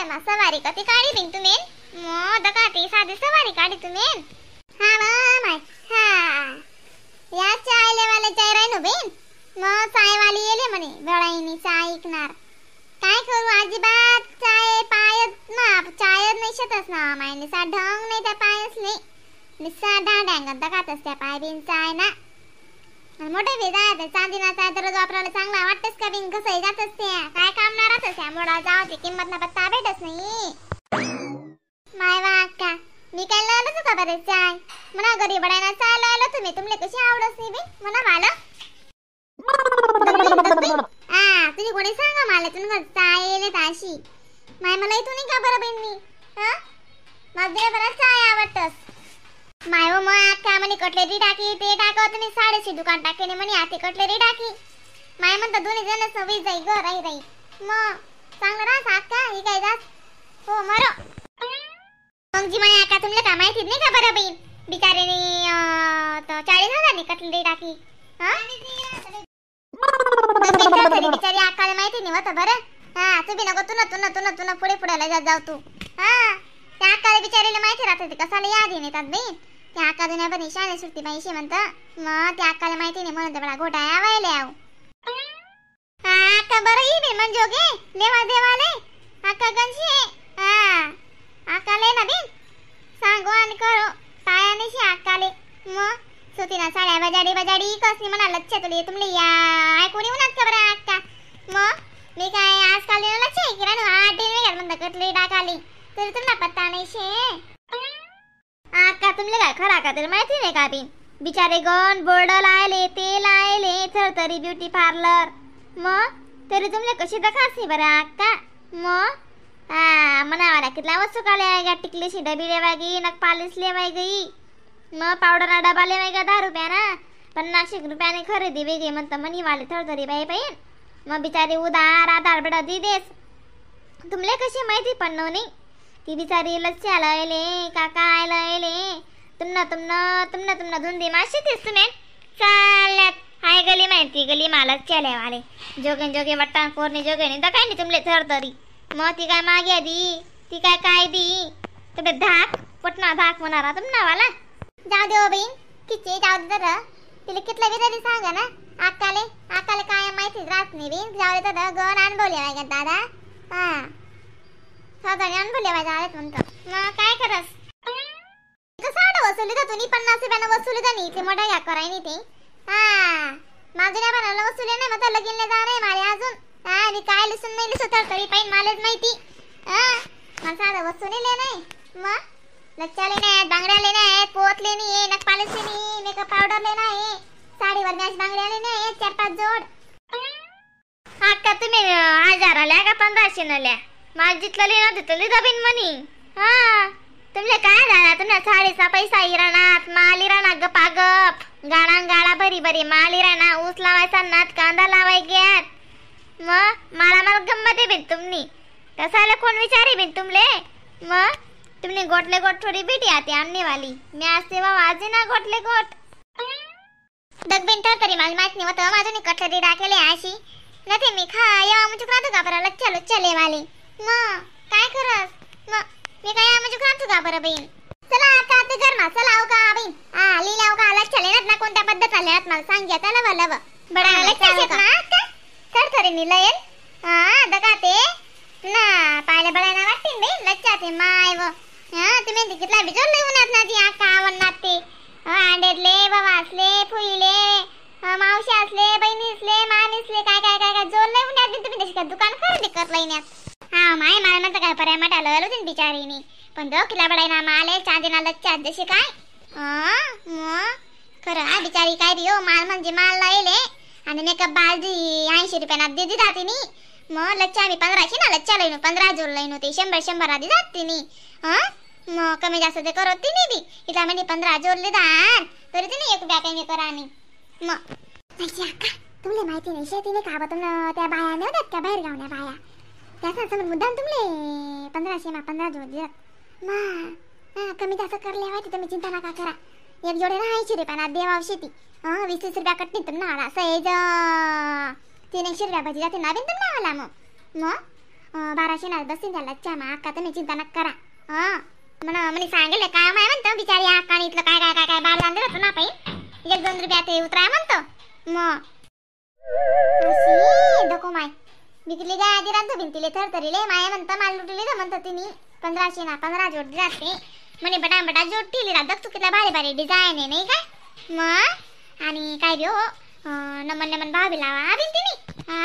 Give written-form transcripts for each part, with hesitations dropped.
मा सवारी कती काढी बिन तुम्ही मग दकाती साधी सवारी काढी तुम्ही. हा माय हा या चाय लेवाले चाय राहिनो बेन मग चायवाली येले म्हणे वेळाईनी चाय ऐकणार काय करू अजिबात चाय पायत ना चाय नाही शेतच ना माय निसा ढंग नाही त्या पायच नाही निसा डांडांगत दकातच त्या पाय बिन चाय ना मोठे बी जात चांदीना चाय दररोज वापरायला चांगला वाटतच का बिन कसं जातच ते काय काम ना राहतच त्या मोडा जावची किंमत ना पत्ता भेटच नाही. माय वा अक्का मी काय लावलंच का बरं चाय म्हणा गरीब बडायना चाय लावलं तुम्ही तुमले कशी आवडत नाही बी म्हणा मला आ तुम्ही कोणी सांगा मला तुम्ही चाय येले ताशी माय मला इथून का बरं बहीण मी हा मला बरं चाय आवडतस. माय हो मग अक्का म्हणे कटलेरी टाकी ते टाकव तुम्ही साडेशे दुकान टाकेने म्हणे आते कटलेरी टाकी माय म्हणता दोन्ही जण सवयी जाई ग राही राही मग चांगलं राहस अक्का ही काय जास हो मरो. मग जी माय अक्का तुमला का माहिती नाही का बरं बहीण बिचारेने 40,000 कटलेरी टाकी हा बिचारी अक्काला माहिती नाही होतं बरं. हा तू बी नको तू ना तू ना तू ना तू ना पुढे पुढे जात जाऊ तू. हा त्या अक्काला बिचारीला माहिती राहते कसाला यादी नेतात बहीण त्या अक्का जुन्या पण शाळे सुटती बाईशी म्हणतं मग त्या अक्काला माहिती नाही म्हणून बडा घोटाळा व्हायला आव. हा अक्का बरं ही बी म्हणजे गे लेवा देवाले अक्का गंजी हा अक्काले ना बिन सांगू आणि करू पायानेशी अक्काले मग सुतीना साड्या बजाडी बजाडी कसली म्हणा लक्ष तुले तुमले या ऐकून येऊनात का बरं अक्का मग मी काय आजकाल लक्ष आहे किराणू 8 दिन वेगळं म्हणता कटली टाकाली तरी तुला पत्ता नाही शे. आका तुमले काय खरा का तरी माहिती नाही का बिन बिचारे गण बोर्ड लायले ते लायले थरथरी ब्युटी पार्लर मग तरी तुमले कशी दखास नाही बरं अक्का मग हा म्हणावाला कितला वस्तू काले का टिकलीशी डबी लेवाय गई नक पालिश लेवाय गई मग पावडर डबा लेवाय का 10 रुपयाना 50 रुपयाने खरेदी वेगळी म्हणतं मनीवाले थरथरी बाई पाहिजे मग बिचारी उदार आधार बडा दी देस तुमले कशी माहिती पण नाही ती बिचारी लच्छा लयले काका लयले तुमना तुमना तुमना तुमना धुंदी माशी तेच तुम्ही चालल्यात हाय गली माहिती गली मला चलेवाले जोगे जोगे वट्टा कोरने जोगे नाही तर काय नाही तुमले थरथरी मग ती काय मागे दी ती काय काय दी तुमले धाक पटना धाक म्हणा तुमना वाला जाऊ दे बहीण किचे जाऊ दे तर तिला कितला बी तरी सांगा ना अक्काले अक्काले काय माहितीच राहत नाही बहीण जाऊ दे तर गण अनुभवले पाहिजे दादा हा साधारण अनुभवले पाहिजे म्हणतो मग काय करस साडं वसुली तर तुम्ही 50 रुपयानं वसुली तर नाही इथे मोठा घ्या कराय नाही ते हा माझ्या बनावलं वसुली नाही मग लगीनला जा नाही मला अजून हा मी काय लिसून नाही लिसू तर तरी पाहिजे मलाच माहिती हा मला साधं वसुली ले नाही मग लच्चा लेणे आहेत बांगड्या लेणे आहेत पोत लेणी आहे नक पालिश लेणी मेकअप पावडर लेणं आहे साडीवर मॅच बांगड्या लेणे आहेत 4-5 जोड. अक्का तुम्ही 1000 आल्या का 1500 आल्या मला जिथलं लिहिणं तिथलं लिहिलं बिन म्हणी हा तुमले काय झाला तुमच्या साडीचा पैसा इराणात माल इराणा गपा गप गाडा गाडा भरी भरी माल इराणा ऊस लावायचा नात कांदा लावाय ग्यात मग मला मला गंमत आहे बिन तुमनी कसाला कोण विचारे बिन तुमले मग तुमने गोटले गोट थोडी भेटी आते आमनेवाली मी आज तेव्हा वाजे ना गोटले गोट दगबिन तर तरी मला माहित नाही होतं माझून कटलरी टाकेले अशी नते मी खा या म्हणजे राहतो का बरं लच्चा लच्चा लेवाले मग काय खरंच मग मी काय म्हणजे राहतो का बरं बहीण चला आता ते घरमा चला का बहीण हा लिलाव का लच्चा लेनात ना कोणत्या पद्धत आल्यात मला सांग चला बरं लव बडा लच्चा ना का थरथरी नी लयन हा दका ते ना पायले बडा ना वाटते बहीण लच्चा ते my व हा तुम्ही कितला बिजोल लय ना जी आका आवडणार ते अंडेतले बाबा फुईले मावशी असले बहिणी असले मामीसले काय काय काय काय जोर लय उन्हात तुम्ही तशी काय दुकान खरेदी कर लईन्यात. हा माय मला म्हणतं काय पर्याय मटा लय होती बिचारीनी पण दो किला बडाय ना माले चांदीना लच्चा जशी काय मग खरं हा बिचारी काय बी हो माल म्हणजे माल लायले आणि मेकअप बालजी 80 रुपयाना दिदी जाते नी मग लच्चा आम्ही 1500 ना लच्चा लईनो 15 जोर लईनो ते 100 100 आधी जाते नी हा मग कमी जास्त ते करत ती नाही बी इथला म्हणजे 15 जोडले दान तरी तिने 1 रुपया कमी करा नाही. मग अक्का तुमले माहिती नाही शेतीने का बा तुमनं त्या बाया नव्हत्यात का बाहेर गावल्या बाया त्या समोर मुद्दाम तुमले 1500 मा 15 जोड दिलात मा हा कमी जास्त करले माहिती तुम्ही चिंता नका करा एक जोडे ना 80 रुपयाना देवाव शेती 20-30 रुपया कटणी तुमना आला सहज 300 रुपया भजी जाते ना बिन तुमना आला मग मग 1200 ना बसतील त्या लच्छा मा अक्का, तुम्ही चिंता नका करा. हा म्हण म्हणे सांगेल काय माय म्हणतो बिचारी अक्का इथलं काय काय काय काय बाल आणलं होतं ना पाई 1-2 रुपया ते उतराय म्हणतो. मग अशी डोको my बिकली गाय दिरांत भिंतीले थरथरीले माय म्हणतं माल लुटली तर म्हणतं तिने 1500 ना 15 जोड राहते म्हणे बटा बटा जोड ठेवली राहत तू किती भारी भारी डिझाईन आहे नाही काय. मग आणि काय बी हो नमन नमन भाव बी लावा भिंतीने. हा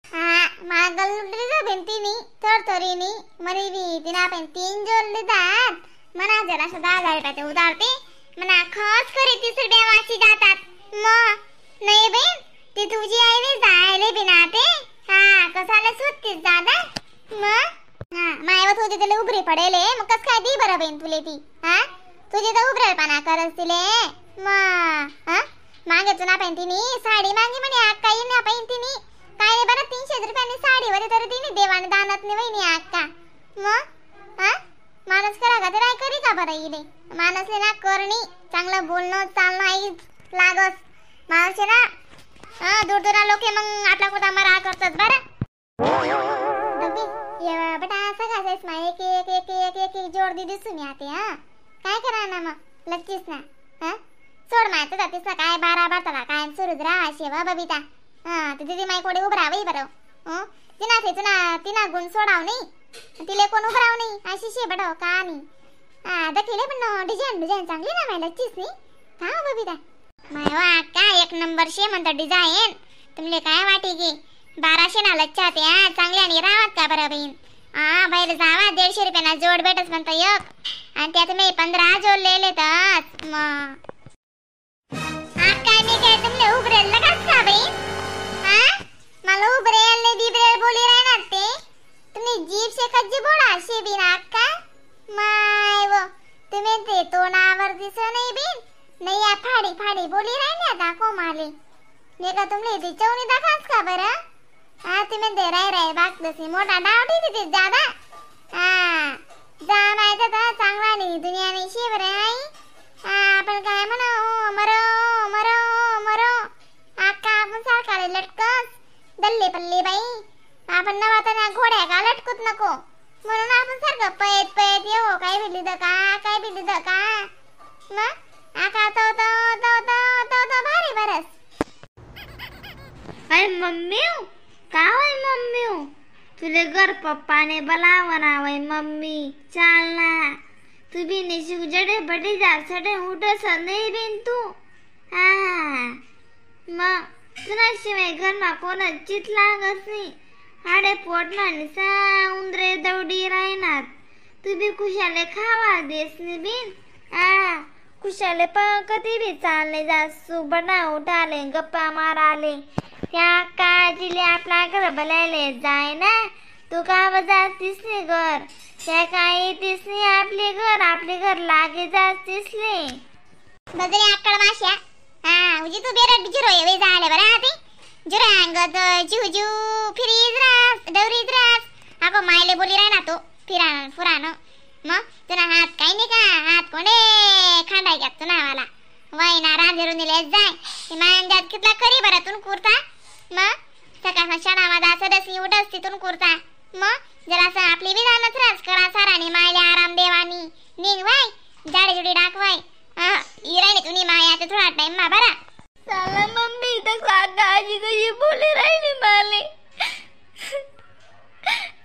हा मागल लुटली तर भिंतीनी थरथरीनी म्हणे बी तिने आपण 3 जोड लिहितात म्हणा जरासं 10,000 रुपये ते उधारते म्हणा खस करी 30 रुपया वाची जातात. मग नाही बहीण ती तुझी आई बी जायले बिना ते हा कसाला सुटतीस दादा. मग हा मायव तुझे तुला उभरी पडेले मग कस काय दी बरं बहीण तुले ती. हा तुझे तर उभरेपणा करस तिले. मग हा मागे तुला पण तिने साडी मागे म्हणे अक्का येईन ना पण तिने काय नाही बरं 300 रुपयांनी साडी होते तर तिने देवाने दानात नाही वहिनी अक्का. मग हा माणूस करा का तर करी का बरं इले माणूसले ना करणी चांगलं बोलणं चालणं आई लागस माणूस ना. हा दूर दूर लोक मग आपला कोणता मरा करतात बरं. बेटा सगळं मा एक एक एक एक एक एक जोड दी दिसून आते. हा काय करा ना मग लच्चीस ना. हा सोड माय तुझा तिसला काय 12 बारताला काय सुरूच राहा शेवा बबिता. हा ते दिदी माय कोडे उभरावं बरं. हो तिना ते तुना तिना गुण सोडाव नाही तिले कोण उभराव नाही अशी शे बडो का नाही. हा दखिले पण डिझाईन डिझाईन चांगली ना माय लच्चीस नाही का बबिता. माय वा काय एक नंबर शे म्हणतं डिझाईन तुमले काय वाटे गे 1200 ना लच्छा ते चांगल्या आणि राहत का बरं बहीण. हा बाहेर जावा 150 रुपयांना जोड भेटच म्हणतं एक आणि त्यात मी 15 जोड लिहिले तर मग काय मी काय तुमले उभरेल लगाच का बहीण. हा मला उभरेल नाही बिबरेल बोली राहणार ते तुम्ही जीभ शेकत जी बोला शे बिन अक्का my व तुम्ही ते तोंडावर दिस नाही बिन नाही या फाडी फाडी बोली राहिली आता कोमाले नाही का तुमले ती चवणी दाखाच का बरं. हा तुम्ही ते राय राय बागतसी मोठा डावटी तिथे दादा. हा जा माहिती तर चांगला नाही दुनिया नाही शे बरं आई. हा आपण काय म्हणू मरो मरो मरो अक्का आपण सारखा लटकस दल्ले पल्ले बाई आपण नवाताना घोड्या का लटकूत नको म्हणून आपण सारखं पळत पळत येऊ काय भेटली तर का काय भेटली तर का. मग आका तो तो तो तो तो तो भारी बरस. अरे मम्मी का होय मम्मी तुले घर पप्पाने बोलावं वय मम्मी चाल ना तू बी निशिक जडे बडे जा सडे उठस नाही बिन तू. हा मग तुला शिवाय घरमा कोण चित लागत नाही हाडे पोटना निसा उंदरे दौडी राहणार तू बी खुशाले खावा देस नाही बिन. हा खुशाले पण कधी बी चालले जासू बना उठाले गप्पा माराले त्या काळजीले आपला घर बोलायले जाय ना तू का जास्तीस नाही घर त्या काय येतीस नाही आपले घर आपले घर लागे जास्तीस नाही बजरे अक्कड माश्या. हा उजी तू बेरड जिरो ये झाले बरं आती जिरो अंगत जीव जीव फिरीज रास डवरीज रास अगो मायले बोली राय ना तो फिरान फुरान. मग तुला हात काही नाही का हात कोणे खांडाय घ्या तुला वाला वय ना रांधेरून दिले जाय ते मायांजात कितला करी बरं तुन कुर्ता. मग सकाळ शाळामध्ये सदस्य उठस तिथून कुर्ता. मग जरासं आपली बी झालंच रास करा साराने मायले आराम देवानी निघ वाय जाडे जुडी डाकवाय. हा इरायने तुम्ही माया ते थोडा टाइम मा बरा. साला मम्मी तर काकाजी कशी बोली राहिली माले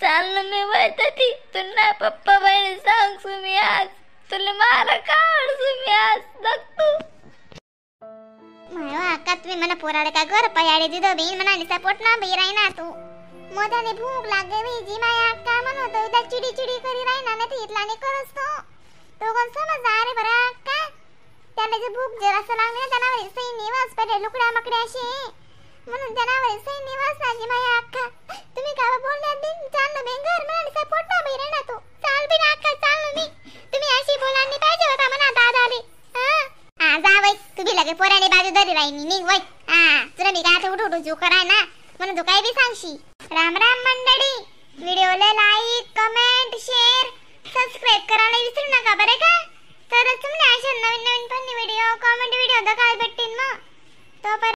चाललं मी वैतती तुला पप्पा बाईने सांगसू मी आज तुला मारा काढसू मी आज बघ तू. माय अक्का तुम्ही मला पोराडे का घर पयाडे दिदो बहीण म्हणा सपोर्ट ना बी राही ना तू मोठ्याने भूक लागे जी माया अक्का म्हणतो इथं चिडी चिडी करी राही ना नाही इथला नाही करस तो तो कोण समजदार आहे बरं अक्का. त्याला जे भूक जरासं लागली ना जनावर सई निवास पडे लुकड्या मकड्या अशी म्हणून जनावर सई निवास माझी माया अक्का तुम्ही का बोलल्यात बिन चाललो मी घर म्हणाले सपोर्ट ना बी ना तू चाल बिन अक्का चाललो मी तुम्ही अशी बोलांनी पाहिजे होता म्हणा दादाले. हा हा जा वय तुम्ही लगे पोराने बाजू धरी राहिनी निघ वय. हा तुला मी काय आता उठू उठू जो कराय ना म्हणून तू काय बी सांगशी. राम राम मंडळी, व्हिडिओला like comment share subscribe करायला विसरू नका बरे का. तरच तुम्हाला अशा नवीन नवीन funny video comedy video बघायला भेटतील मग.